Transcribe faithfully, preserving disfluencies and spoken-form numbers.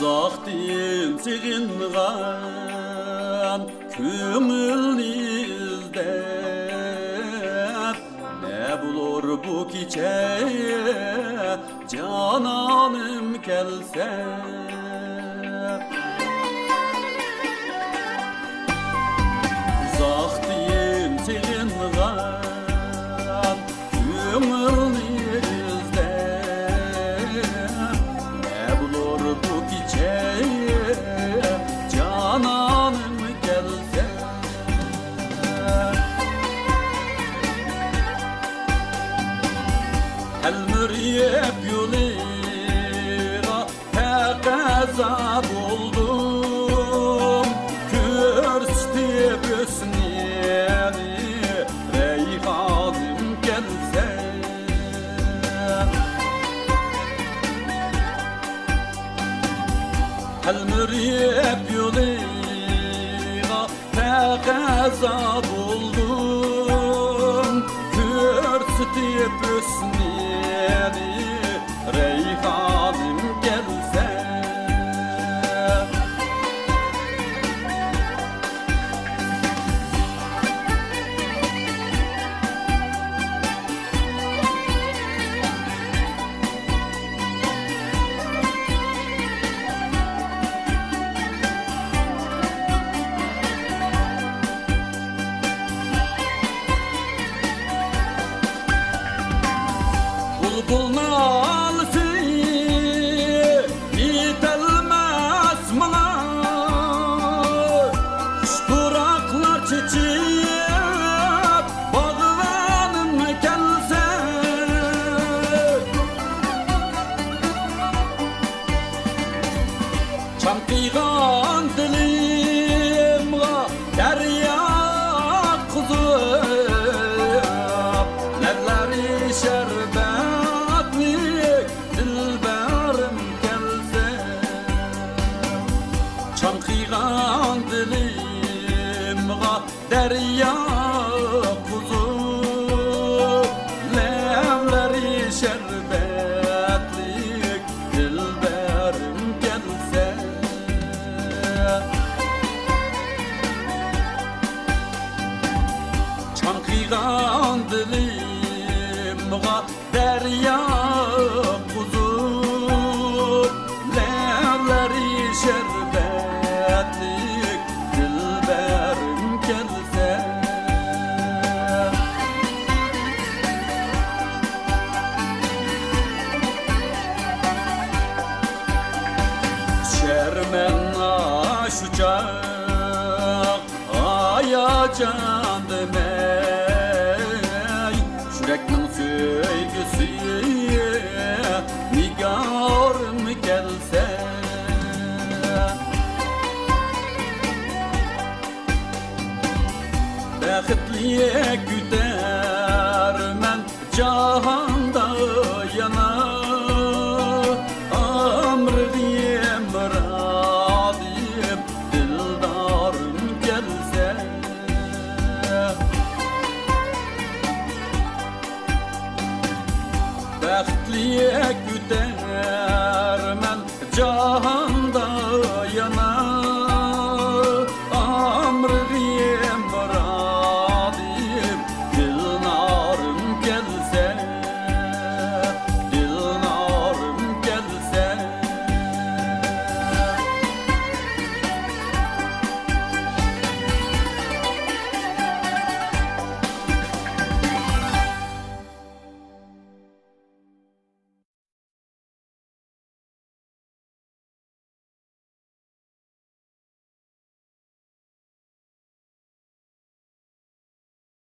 ئۇزاقتىن سېغىنغان كۆڭۈلنى ئىزدەپ، نە بولۇر بۇ كېچە جانانىم كەلسە. ئۇزاقتىن سېغىنغان كۆڭۈلنى ئىزدەپ، نە بولۇر بۇ كېچە جانانىم كەلسە. تەلمۈرۈپ يولىغا تەقەززا بولدۇم، كۆرسىتىپ ھۆسنىنى رەيھانىم كەلسە. تەلمۈرۈپ يولىغا تەقەززا بولدۇم، كۆرسىتىپ ھۆسنىنى رەيھانىم كەلسە. بۇلبۇل نالىسى يېتەلمەس ماڭا، خۇش پۇراقلار چېچىپ باغۋېنىم كەلسە. چاڭقىغان دىلىمغا دەريا قۇزۇپ، لەۋلىرى شەربەتلىك دىلبەرىم كەلسە. چاڭقىغان دىلىمغا دەريا قۇزۇپ، لەۋلىرى شەربەتلىك دىلبەرىم كەلسە. چاڭقىغان دىلىمغا دەريا قۇزۇپ، لەۋلىرى شەربەتلىك دىلبەرىم كەلسە. ئۇچارمەن ئاشۇ چاغ ھاياجاندىمەن، يۈرەكنىڭ سۆيگۈسى نىگارىم كەلسە. بەختلىك كۈتەرمەن جاھاندا يەنە، ئامرىدىم، مۇرادىم، دىلدارىم كەلسە. بەختلىك